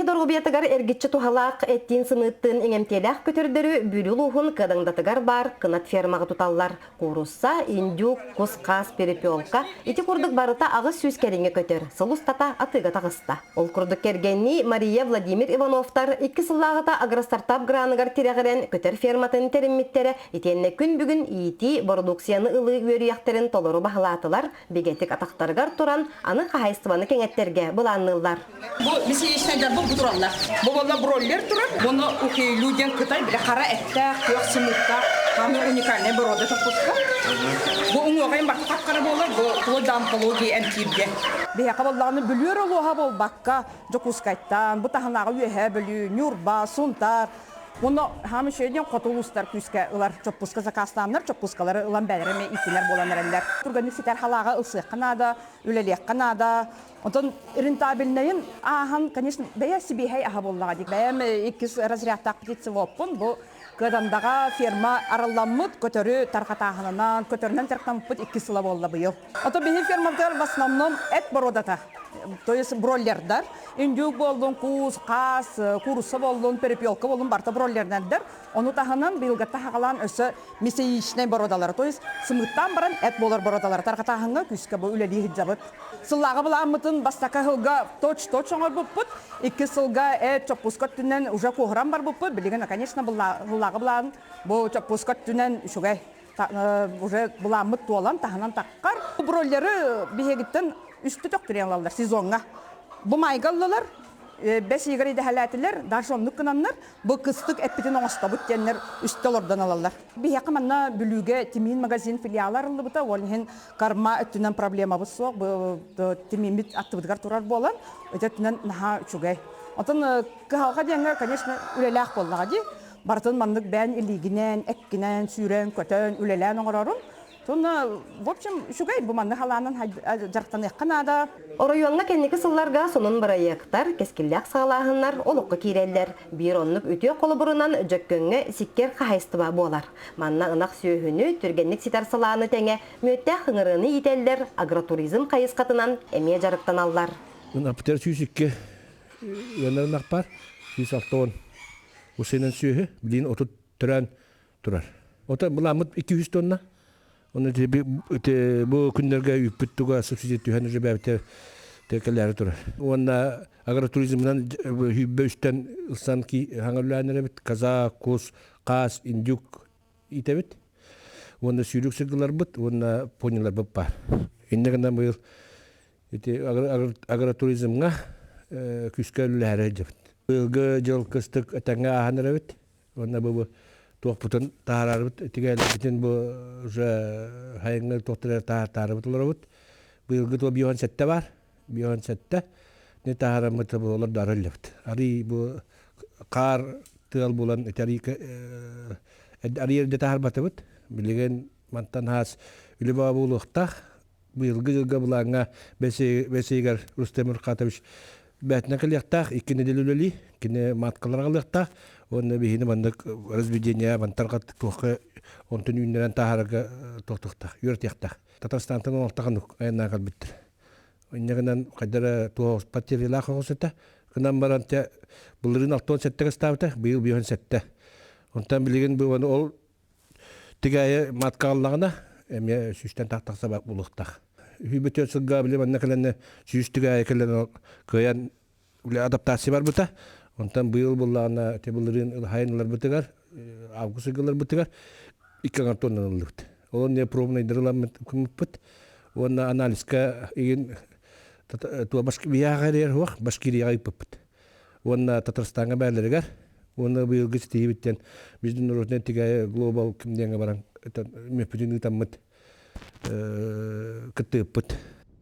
доруобуйатыгар эргиччи туһалаах эттиин-сымыыттыын иҥэмтиэлээх көтөрдөрү Бүлүү улууһун Кыадаҥдатыгар баар Кынат фермаҕа туталлар. Куурусса, индюк, кус-хаас, перепелка ити курдук барыта 800 кэриҥэ көтөр сыл устата атыыга таҕыста. Ол курдук кэргэннии Мария Владимир Ивановтар 2 сыллааҕыта Агростартап граныгар тирэҕирэн көтөр ферматын тэриммиттэрэ итиэннэ күн бүгүн иитии, бородууксуйаны ылыы үөрүйэхтэрин толору баһылаатылар, бигэтик атахтарыгар туран аны хаһаайыстыбаны кэҥэттэргэ былаанныыллар. Бу месячнайдар бу тураллар. Бу болла бройлер турар. Буну ухейлю диэн кытай биле хара эттээх, күөх сымыыттаах, хамы уникальный борода топпуска. Бу уҥуоҕайын барта хапкара буолар, бу вплоть до онкологии эмтииргэ. Биһиэхэ боллаҕына Бүлүүр улууһа буолбакка, Дьокуускайтан, бу таһынааҕы Үөһээ Бүлүү, Ньурба, Сунтаар, Уонна хаам үчүгэй диэн хоту улуустар күүскэ ылар чоппуска заказтааннар чоппускалары ылан бээлэрэ эмиэ ииттинэр буолан эрэллэр. Түргэнник ситэр халааҕа ылсыахха наада, үлэлиэххэ наада. Онтон рентабельнайын ааһан, конечно, бэйэ сибиэһэй аһа буоллаҕа дии. Бэйэм иккис разрядтаах птицеводпун. Бу Кыадандаҕа ферма арылламмыт, көтөрү тарҕатааһынынан, көтөрүнэн дьарыктаммыппыт иккис сыла буолла быйыл. Ото биһи фермабытыгар в основном эт боруодата, то есть бройлердар. Индюк буоллун, куус, хаас, куурусса буоллун, перепелка буоллун барыта бройлернэрдэр. Ону таһынан быйылгатта хаҕалаан өссө мясоичнай боруодалары, то есть сымыыттаан баран эт буолар боруодалары тарҕатааһыҥҥа күүскэ бу үлэлии сылдьабыт. Сыллааҕы былааммытын бастакы сылга точь-точь оҥорбуппут. Икки сылга эт чоппуска өттүнэн уже куоһуран барбыппыт. Билигин, конечно, сыллааҕы былаан бу чоппуска өттүнэн үчүгэй. Уже былааммыт туолан таһынан таххар. Бройлеры биһигиттэн үстэ төхтүрүйэн ылаллар сезоҥҥа. Бу майга ыллылар, бэс ыйыгар идэһэлээтилэр, даже оннук гынаннар, бу кыстык эппитин оҥостобут диэннэр үстэ олордон ылаллар. Биһиэхэ манна Бүлүүгэ Тимиин магазин филиала арыллыбыта, ол иһин карма өттүнэн проблемабыт суох, бу Тимииммит аттыбытыгар турар буолан, ити өттүнэн наһаа үчүгэй. Оттон кыһалҕа диэҥҥэ, конечно, үлэлээх буоллаҕа дии. Барытын маннык бэйэн илиигинэн, эккинэн, сүүрэн-көтөн, үлэлээн оҥорорун. Сонно, в общем, үчүгэй бу маннык халаанан дьарыктаныахха наада. Оройуоҥҥа кэнники сылларга сонун бырайыактар, кэскиллээх саҕалааһыннар олоххо киирэллэр. Биир оннук үтүө холобурунан Дьөккөҥҥө сиккиэр хаһаайыстыба буолар. Манна ынах сүөһүнү, түргэнник ситэр салааны тэҥэ мүөттээх ыҥырыаны иитэллэр, агротуризм хайысхатынан эмиэ дьарыктаналлар. Ынахпытыгар 102 ыанар ынах баар, 160 усуйунан сүөһү, билигин 30 төрөөн турар. Ото былааммыт 200 тонна. Оны бу күннэргэ үүппүт туга субсидия түһэн уже бэбите текелери турар. Уонна агротуризмынан хүүббэ үстэн ылсан ки хаҥаллаан Каза, кус, хаас, индюк итэбит. Уонна сүүрүк сыргыларбыт уонна пониларбыт бар. Инне гынан быйыл ити агротуризмҥа күүскэ үлэлэһэрэ сылдьабыт. Быйылгы дьыл кыстык этэҥҥэ ааһан эрэбит. Уонна бу туохпутун таһаарарбыт тигэлэрбитин бу уже хайыҥҥа туохтары таһаартаарыбыт олоробут. Быйылгы туо бион сэттэ бар. Бион сэттэ. Не таһаараммыт бу олордо арыллыбыт. Арый бу хаар тыал булан ити арый арый эрдэ таһаарбатыбыт. Билигин мантан хаас үлэ баа буолуохтаах. Быйылгы дьылга былааҥҥа бэс ыйыгар Рустем Рухатович бээтинэ кэлиэхтээх, икки нэдиэлэ үлэлии, кини маткалар аҕалыахтаах уонна биһини маннык разведение мантарга туохха онтун үүннэрэн таһаарарга туохтуохтаах, үөрэтиэхтээх. Татарстантан олохтоох айаннаан кэлбиттэр. Инньэ гынан хайдара туох потерялаах оҕус этэ. Гынан баран те былырыын 67 ыстаабыта, быйыл 57. Онтон билигин бу ол Тигээйи матка аллаҕына эмиэ сүүстэн тахса булуохтаах. Үһүбүтүөн сылга били манна кэлэннэ сүүс тигээйи кэлэн кыайан адаптация барбыта. Онтон быйыл буллаҕына ити былырыын хайын ыларбытыгар август ыйга ыларбытыгар икки аҥар тоннан ыллыбыт. Ол не пробнайдары ыламмыт уонна анализка игин туа бияҕа эрэр суох Башкирияҕа ыыппыппыт. Уонна Татарстаҥҥа бээлэригэр уонна быйылгы ситиһиибиттэн международный тигээйи глобал ким диэҥҥэ баран мүппүтүн ыытаммыт кыттыыппыт.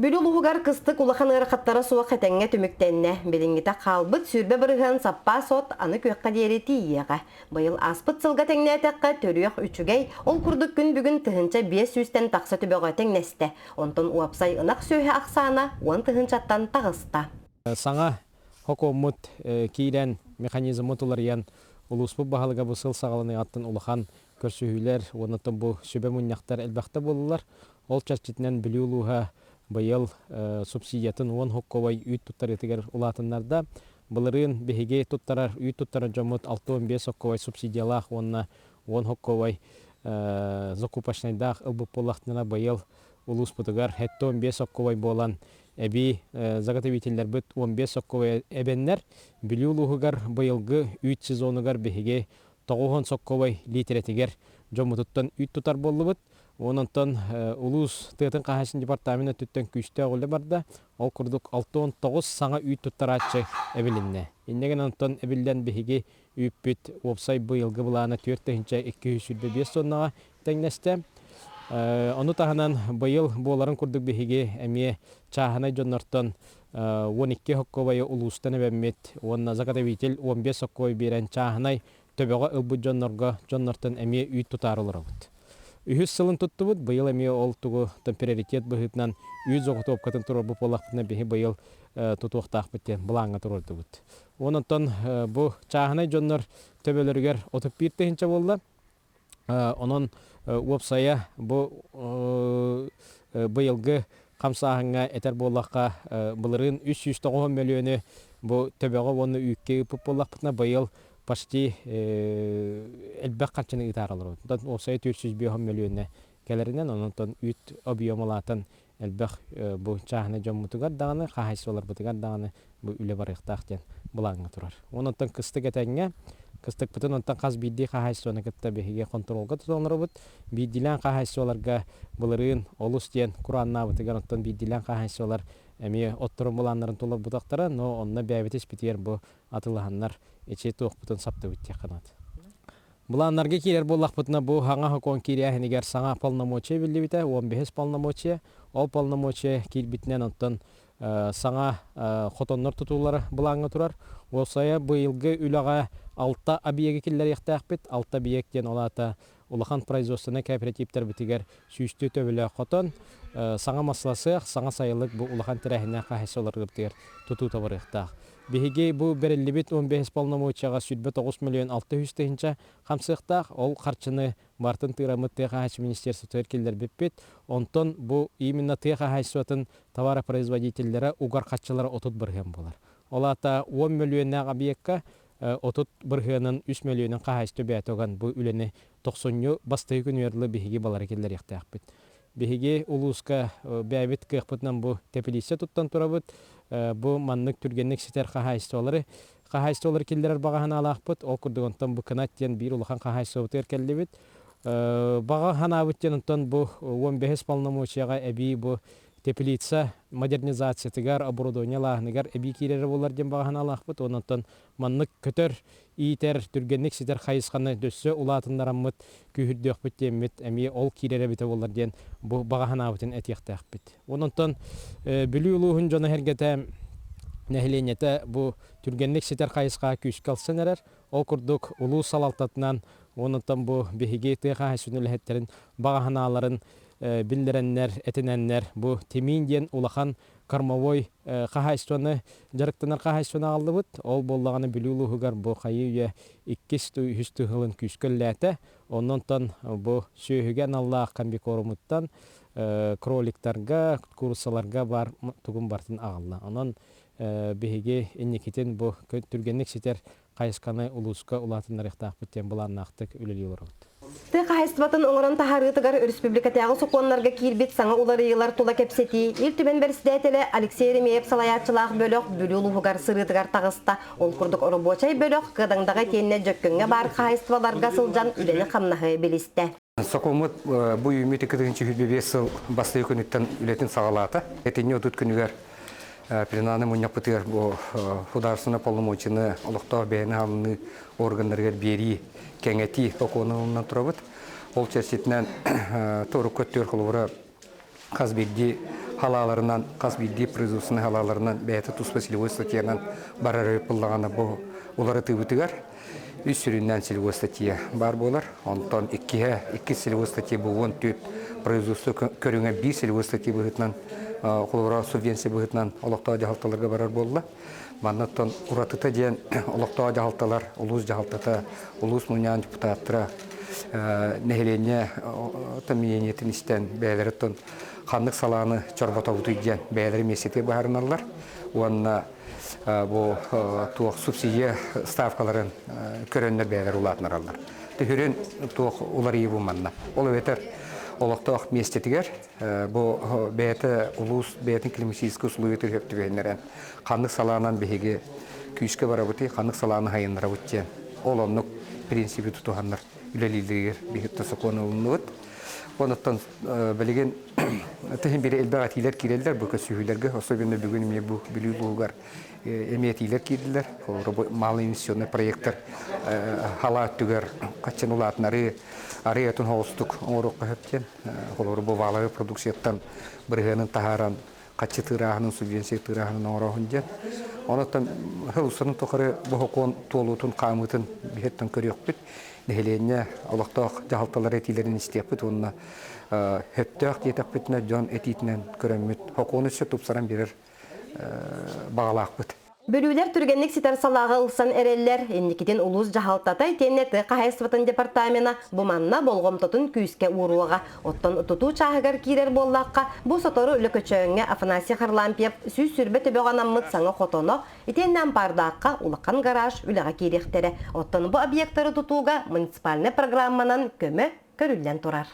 Бүлүү улууһугар кыстык улахан ыарахаттара суох этэҥҥэ түмүктэннэ. Билиҥҥитэ хаалбыт 20% саппаас от аны күөххэ диэри тиийиэҕэ. Быйыл ааспыт сылга тэҥнээтэххэ, төрүөх үчүгэй, ол курдук күн бүгүн 1500-тэн тахса төбөҕө тэҥнэстэ. Онтон уопсай ынах сүөһү ахсаана 10 тыһыынчаттан таҕыста. Саҥа Хокуоммут киирэн, механизммыт уларыйан, улууспут баһылыга бу сыл саҕаланыаҕыттан улахан көрсүһүүлэр уонна бу сүбэ мунньахтар элбэхтэ буоллулар. Ол чэрчитинэн Бүлүү улууһа быйыл субсидиятын 10 хоккобой үүт туттарыытыгар улаатыннарда. Былырыын биһиги туттарар, үүт туттарар дьоммут 65 соккуобай субсидиялаах уонна 10 соккуобай закупочнайдаах ылбыт буоллахтарына, быйыл улууспутугар 75 соккуобай буолан эбии заготовителлэрбит 15 соккуобай эбэннэр, Бүлүү улууһугар быйылгы үүт сезонугар биһиги 90 соккуобай лиитирэтигэр дьоммутуттан үүт тутар буоллубут. Онон улуус тыатын хаһаайыстыбатын департамент өттүттэн күүстээх үлэ барда. Ол курдук 69 саҥа үүт туттарааччы эбилиннэ. Инньэ гынан онтон эбиллэн биһиги үүппүт уопсай быйылгы былаана 4225 тоннаҕа тэҥнэстэ. Ону таһынан быйыл буоларын курдук биһиги эмиэ чааһынай дьоннортон 12 соккуобайы улуустан эбэммит уонна заготовитель 15 соккуобай биэрэн чааһынай төбөҕө ылбыт дьоннорго дьоннортон эмиэ үүт тутаары олоробут. Үһүс сылын туттубут, быйыл эмиэ ол тугу приоритет быһыытынан үүт заготовкатын туруорбут буоллахпытына биһи быйыл тутуохтаахпыт диэн былааҥҥа туруордубут. Онон бу чааһынай дьоннор төбөлөрүгэр 31 тыһыынча буолла. Онон уопсайа бу быйылгы хамсааһыҥҥа этэр буоллахха, былырыын 390 мөлүйүөнү бу төбөҕө уонна үүккэ ыыппыт буоллахпытына, быйыл почти элбэх харчыны ыытаары олоробут. Уопсайа 405 мөлүйүөнэ кэлэринэн, онон үүт объема улаатан элбэх бу чааһынай дьоммутугар даҕаны, хаһаайыстыбаларбытыгар даҕаны бу үлэ барыахтаах диэн былааҥҥа турар. Онон кыстык этэҥҥэ, кыстыкпытын онтон хас биирдии хаһаайыстыбаны кытта биһиги хонтуруолга тутан олоробут. Биирдиилээн хаһаайыстыбаларга былырыын олус диэн курааннаабытыгар оттон биирдиилээн хаһаайыстыбалар эмиэ отторун былааннарын толорбутахтара, но онно бэйэбит испитигэр бу атылаһаннар ичи туохпутун саптыбыт диэххэ наада. Былааннарга киирэр буоллахпытына, бу саҥа сокуон киирээһинигэр саҥа полномочия биллибитэ, 15 полномочия. Ол полномочия киирбитинэн оттон саҥа хотоннор тутуулара былааҥҥа турар. Уопсайа быйылгы үлэҕэ алта объегы киллэриэхтээхпит. Алта объект диэн ол аата улахан производственнай кооперативтарбытыгар сүүстүү төбөлөөх хотон, саҥа маслосыах, саҥа сайылык бу улахан тэрээһиннээх хаһаайыстыбаларбытыгар тутуута барыахтаах. Биһиги бу бэриллибит 15 полномочияҕа 29 миллион 600 тыһыынча хамсыахтаах. Ол харчыны барытын тыыраммыт тыа хаһаайыстыба министерствотыгар киллэрбиппит. Онтон бу именно тыа хаһаайыстыбатын товаропроизводителлэрэ угар харчылара 30 бырыһыан буолар. Ол аата 10 мөлүйүөннээх объекка 30 бырыһыанын 3 мөлүйүөнүн хаһаайыстыба бэйэтэ уган бу үлэни тохсунньу бастакы күнүгэр дылы биһиги балары киллэриэхтээхпит. Биһиги улууска бэйэбит кыахпытынан бу тэпилииссэ туттан турабыт. Бу маннык түргэнник ситэр хаһаайыстыбалары хаһаайыстыбалары киллэрэр баҕа санаалаахпыт. Ол курдук онтон бу Кынат диэн биир улахан хаһаайыстыбабытыгар кэллибит. Баҕа санаабыт диэн онтон бу 15 полномочияҕа эбии бу теплица модернизациятыгар, оборудование лааһыныгар эбии киирэрэ буолар диэн баҕа санаалаахпыт. Онон маннык көтөр, иитэр, түргэнник ситэр хайысханы өссө улаатыннараммыт, күүһүрдүөхпүт диэммит эмиэ ол киирэр эбитэ буоллар диэн бу баҕа санаабытын этиэхтээхпит. Онон Бүлүү улууһун дьоно-сэргэтэ, нэһилиэнньэтэ бу түргэнник ситэр хайысхаҕа күүскэ ылсан эрэр. Ол курдук улуус салалтатынан онон бу биһиги тыа хаһаайыстыбатын үлэһиттэрин баҕа санааларын биллэрэннэр, этинэннэр бу Тимиин диэн улахан кормовой хаһаайыстыбаны дьарыктанар хаһаайыстыбаны аҕаллыбыт. Ол буоллаҕына Бүлүү улууһугар бу хайыы-үйэ иккис үһүс тыһылын күүскэ үлэлээтэ. Оннонтон бу сүөһүгэ аналлаах комбикормуттан кроликтарга, кууруссаларга бар тугун барытын аҕалла. Онон биһиги инникитин бу түргэнник ситэр хайысханы улууска улаатыннарыахтаахпыт диэн былааннаахтык үлэлии олоробут. Тыа хаһаайыстыбатын оҥорон таһаарыытыгар өрөспүүбүлүкэтээҕи сокуоннарга киирбит саҥа уларыйыылар тула кэпсэтии Ил Түмэн бэрэссэдээтэлэ Алексей Еремеев салайааччылаах бөлөх Бүлүү улууһугар сырыытыгар таҕыста. Ол курдук оробуочай бөлөх Кыадаҥдаҕа итиэннэ Дьөккөҥҥө баар хаһаайыстыбаларга сылдьан үлэни-хамнаһы билистэ. Сокуоммут бу үүммүт 2025 сыл бастакы күнүттэн үлэтин саҕалаата. Итинни 30 күнүгэр пленарнай мунньахпытыгар бу художественнай полномочияны олохтоох бэйэни аһылыныы органнарыгар биэрии, кэҥэтии сокуонун ылынан турабыт. Ол чэрчитинэн торукка өттүгэр холобура хас биирдии халааларынан, хас биирдии производственнай халааларынан бэйэтэ туспа целевой статьянан барар ыппыллаҕына бу уларытыыбытыгар үс сүрүннээн целевой статья баар буолар. Онтон иккиһэ, иккис целевой статья бу 14 производство көрүҥэ биир целевой статья быһыытынан холобура субвенция быһыытынан олохтоох дьаһалталарга барар буолла. Манна оттон уратыта диэн олохтоох дьаһалталар, улуус дьаһалтата, улуус мунньаҕын депутаттара нэһилиэнньэ мнениетин истэн бэйэлэриттэн ханнык салааны чорботобутуй диэн бэйэлэрэ миэстэтигэр быһаарыналлар уонна. Бу туох субсидия ставкаларын көрөннөр бэйэлэр улаатынараллар. Түһүрүн туох уларыйыы бу манна. Ол эбэтэр олохтоох миэстэтигэр бу бэйэтэ улуус бэйэтин климатическай условиятыгар сөп түбэһиннэрэн ханнык салаанан биһиги күүскэ барабытый, ханнык салааны хайыннарабыт диэн ол оннук принциби тутуһаннар үлэлииллэригэр биһиги сокуон ылынныбыт. Онуттан билигин тыһын бири элбэх этиилэр киирэллэр бу көсүһүүлэргэ, особенно бүгүн эмиэ бу Бүлүү улууһугар эмиэ этиилэр киирдилэр. Малый инвестиционный проекттар халаа өттүгэр хаччын улаатынары арыйатын хоҕустук оҥоруохха сөп диэн. Холобур, бу валовый продукцияттан бырыһыанын таһааран хаччы тыырааһынын, субвенция тыырааһынын оҥороһун диэн. Онон сыл устатын тухары бу сокуон туолуутун, хаамыытын биһиттэн көрүөхпүт. Нэһилиэнньэ олохтоох дьаһалталар этиилэрин истиэхпит уонна сөптөөх диэтэхпитинэ дьон этиитинэн көрөммүт сокуону өссө тупсаран биэрэр баҕалаахпыт. Бүлүүлэр түргэнник ситэр салааҕа ылсан эрэллэр. Инникитин улуус дьаһалтата итиэннэ тыа хаһаайыстыбатын департамена бу манна болҕомтотун күүскэ ууруоҕа. Оттон тутуу чааһыгар киирэр буоллахха, бу сотору Лөкөчөөҥҥө Афанасий Харлампьев 120 төбөҕө анаммыт саҥа хотоно, итиэннэ Ампаардаахха улахан гараж үлэҕэ киириэхтэрэ. Оттон бу объектары тутууга муниципальнай программанан көмө көрүллэн турар.